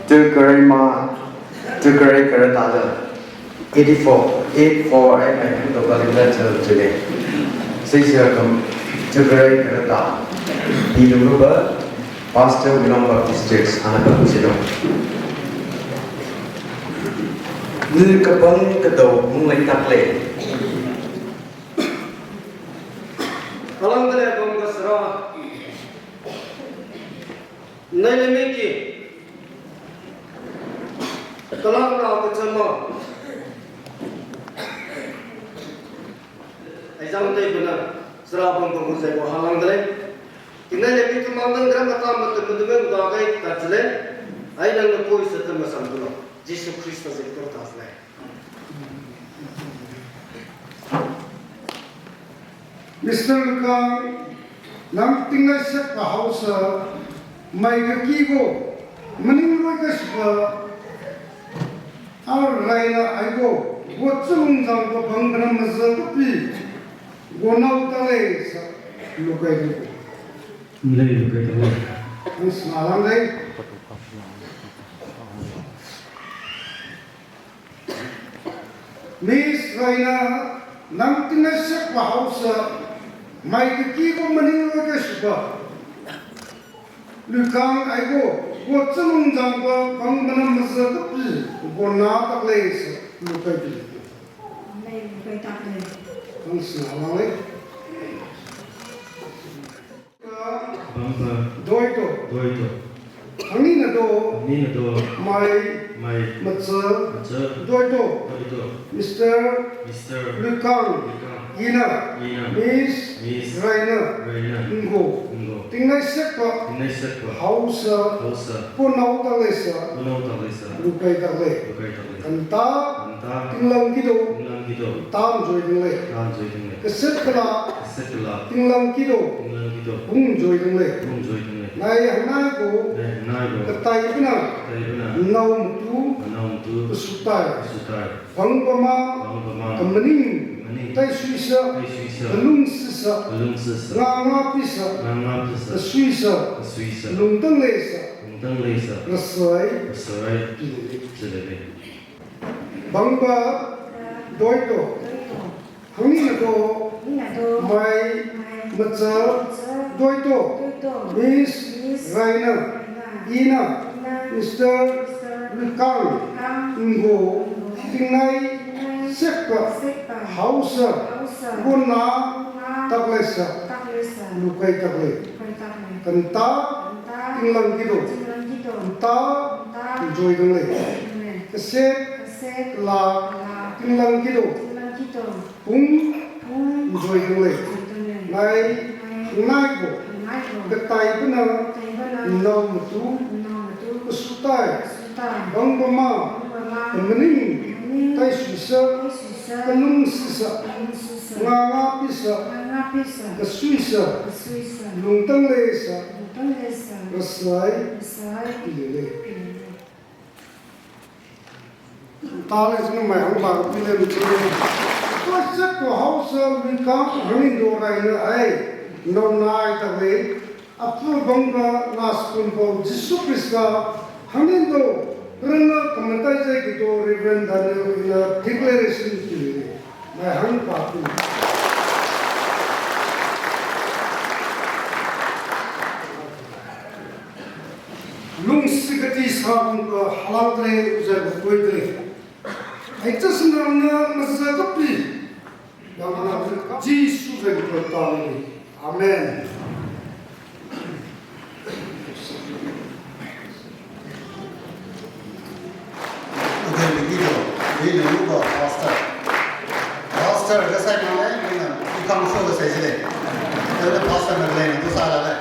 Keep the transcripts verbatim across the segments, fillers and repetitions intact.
Tükarei ma, tükarei kara ta da. Eighty-four, eight four, ai mai hang do ba lim da chal chale. Sisi kam, tükarei kara ta. Di lu ba, Pastor Wilong Baptist Church, ana ba ku sino. Nü kapang kadau mung lai tak le. Alang dale bang kasra. Nai le miki. Kalang na ka chama. Ai jang dai bana. Sra bang bang sai bo halang dale. Tinai le miki mang dang gram ta ma tu tu bang da gai ka chale. Ai nang na koi sa ta ma sam tu lo. Jisu Krista je ko ta le. Mister Lukang, nang tingna sep ka hausa, mai ka ki go, maning loi ka sep ka, ar raina ai go, go tsung jang go bang bana maza ka pi, go nau ta le sa, lukai du. Le lukai du. Ang smalang le. Miss Raina, nang tingna sep ka hausa, mai ka ki go maning loi ka sep ka. Lukang ai go, go tsung jang go bang bana maza ka pi, go na tak le sa, lukai du. Amen, lukai tak le. Ang smalang le. Bangba. Doito. Doito. Hangnina do. Hangnina do. Mai. Mai. Matsa. Matsa. Doito. Doito. Mister. Mister. Lukang. Lukang. Ina. Ina. Miss. Miss. Raina. Raina. Ngo. Ngo. Tingnai sekpa. Tingnai sekpa. Hausa. Hausa. Ko nau taklesa. Ko nau taklesa. Lukai takle. Lukai takle. Kanta. Kanta. Tinglang kido. Tinglang kido. Tam joi tingle. Tam joi tingle. Kaset kala. Kaset kala. Tinglang kido. Tinglang kido. Bung joi tingle. Bung joi tingle. Nai hanai ko. Nai hanai ko. Katai pina. Katai pina. Nau mutu. Nau mutu. Kasutai. Kasutai. Bang pama. Bang pama. Kamaning. Kamaning. Tai suisa. Tai suisa. Kalung sisa. Kalung sisa. Nga nga pisa. Nga nga pisa. Kasuisa. Kasuisa. Lungtang lesa. Lungtang lesa. Rasai. Rasai. Pilele. Pilele. Bangba doito. Hangnina do. Hangnina do. Mai. Mai. Matsa. Matsa. Doito. Doito. Miss. Miss. Raina. Raina. Ina. Ina. Mister. Mister. Lukang. Lukang. Ngo. Ngo. Tingnai. Tingnai. Sekpa. Sekpa. Hausa. Hausa. Guna. Guna. Taklesa. Taklesa. Lukai takle. Lukai takle. Kanta. Kanta. Tinglang kido. Tinglang kido. Kanta. Kanta. Joi tingle. Joi tingle. Kaset. Kaset. La. La. Tinglang kido. Tinglang kido. Pung. Pung. Joi tingle. Joi tingle. Nai. Nai. Nai ko. Nai ko. Katai pina. Katai pina. Nau mutu. Nau mutu. Kasutai. Kasutai. Bang pama. Bang pama. Kamaning. Kamaning. Tai suisa. Tai suisa. Kalung sisa. Kalung sisa. Nga nga pisa. Nga nga pisa. Kasuisa. Kasuisa. Lungtang lesa. Lungtang lesa. Rasai. Rasai. Pilele. Pilele. Tale sini mai hang ba pilele pilele. Ko sep ko hausa mi kam hangin do rai na ai. Nau nai takle. Apu bangba nas pun pau Jisu Krista hangin do rena kamatai jai kido Reverend Daniel ina declaration kiri. Mai hang pa pun. Lungsi kati sabun ka halang tre uzai bukoi tre. Ai ta sinang na masa kapi. Yang na Jisu zai bukoi tali. Amen. Ode mi kido, mi ne lupa pastor. Pastor, kasai male, mi ne, ikang so kasai sile. Ode pastor na le, tu sala le.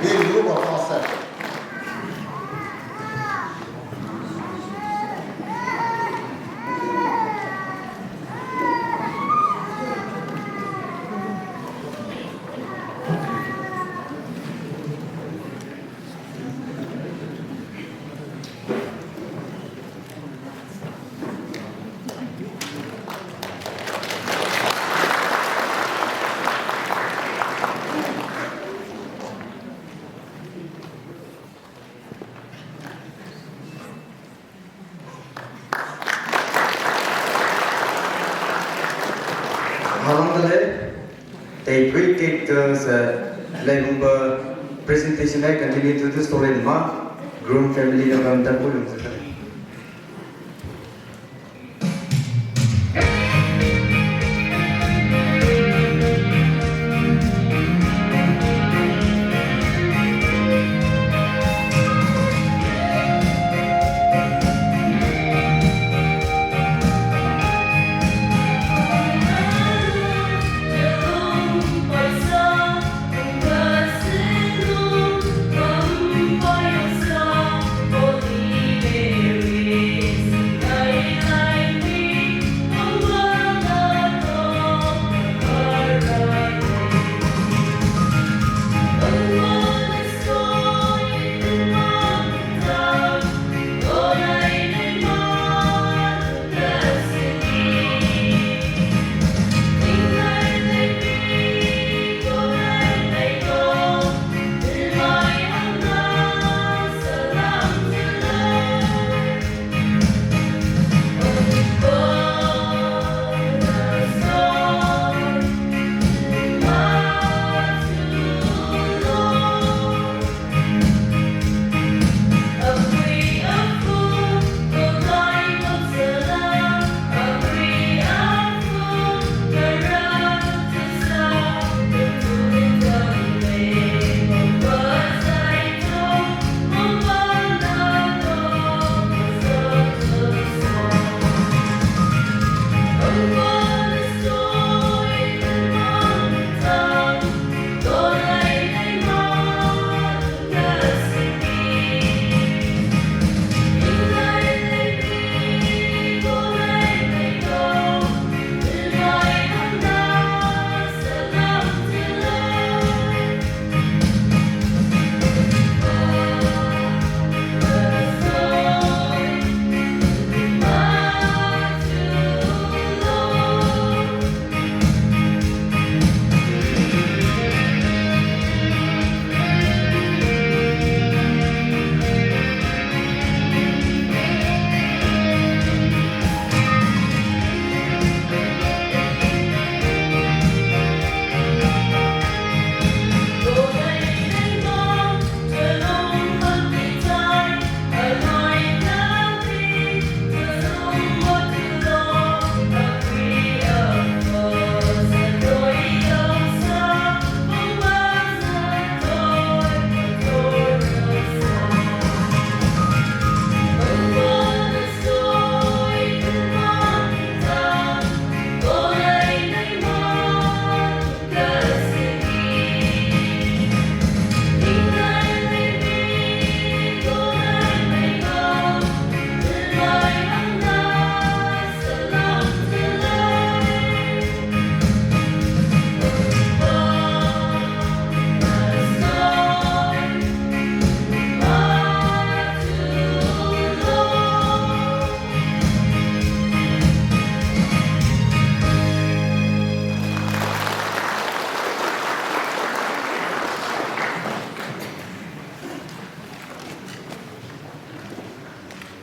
Mi ne lupa pastor. Te, te pre-cake, uh, sa, lai mumba presentation ai continue to the story ma, groom family na kam tapu yung sa.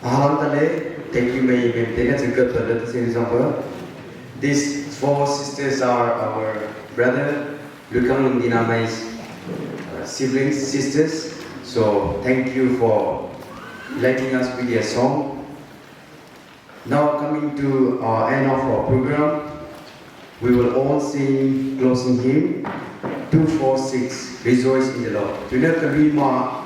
Ahalang tale, thank you, Mei, Mei, thank you, thank you, thank you, thank you. These four sisters are our brother, Lukang Lungdinamai's, uh, siblings, sisters. So, thank you for delighting us with your song. Now coming to our end of our program, we will all sing closing hymn two four six, Rejoice in the Lord. Tuna kami ma